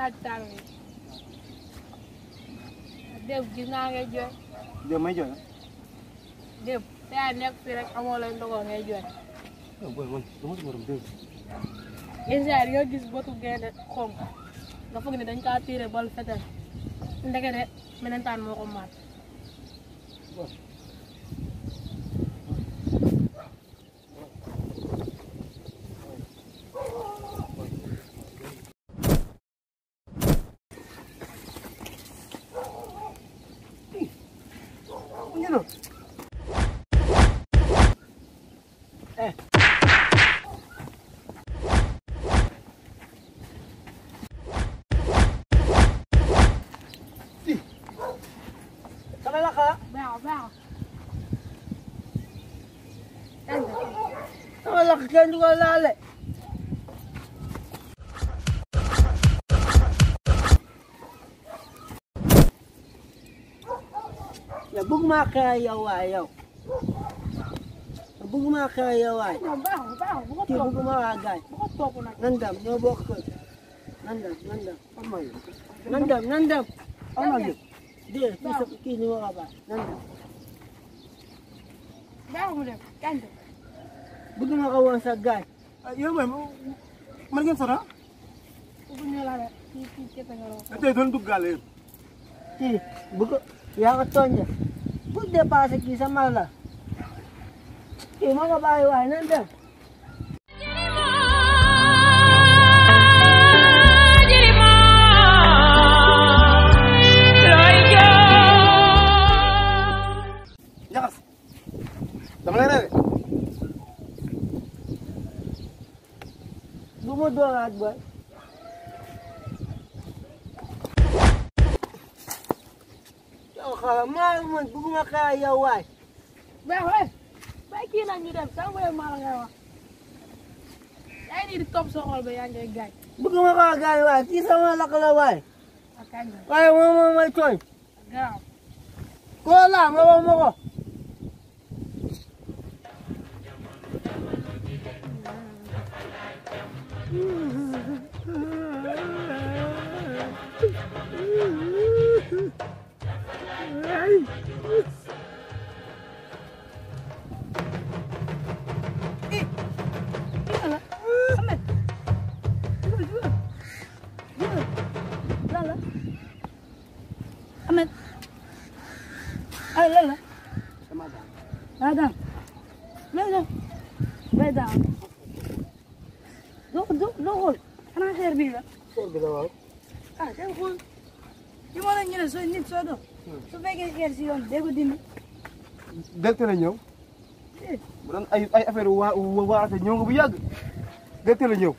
naajtaan wi démb gis naa ngay jooy. démb may jooy. démb te yaa nekk fii rek amoo lay ndogoo ngay jooy. ah booy man dama si morom démb. Isaar yoo gis botu gaynde xonk nga foog ne dañ kaa tiire bal fetel ndekete menentaan moo ko maat. Baax sama lakk kenn du ko laale. ya bëgg maa xeex yow waay yow. bëgg maa xeex yow waay. baax bu ko kii topp bëgg maa waa gaay. bu ko topp nag. nan dem ñoo bokk kër. nan dem. am naa yëg. dee kii ni ma ko baax nan dem. baax mu dem kànd. bëgg ma ko woon sa gaay. yow mooy man ngeen sara. bu ñu la de kii kese nga loo. tey doon dugg gaale yëpp. kii bëgg yaa ko tooñ de bu dépassé kii sa mag la. kii ma ko bàyyi waay nan dem. Njaxas dama lay reere. bu ma dooraat boy. yow xaaral maa man bëgguma xaar yow waay. baax bay kii nag ñu dem sax mooy maa la ngay wax yaa ngi nii di topp sa xol ba yaa ngi gaañ. bëgguma xaar gaay waay kii sama lakk la waay. ak kànd. waaye moom may tooñ. garaaw. koo laa nga wax ma ko. Ahmed. Ay lan la. sama daan. daa daan. bay daan. doo xool. xanaa xeer bii la. xeer bi la waaw. ah day xool. li ma la ñu ne soo nit soo doon. su fekkee xeer si yoon dee ko dindi. delte la ñëw. bu doon ay affaire waate ñëw nga bu yàgg. delte la ñëw.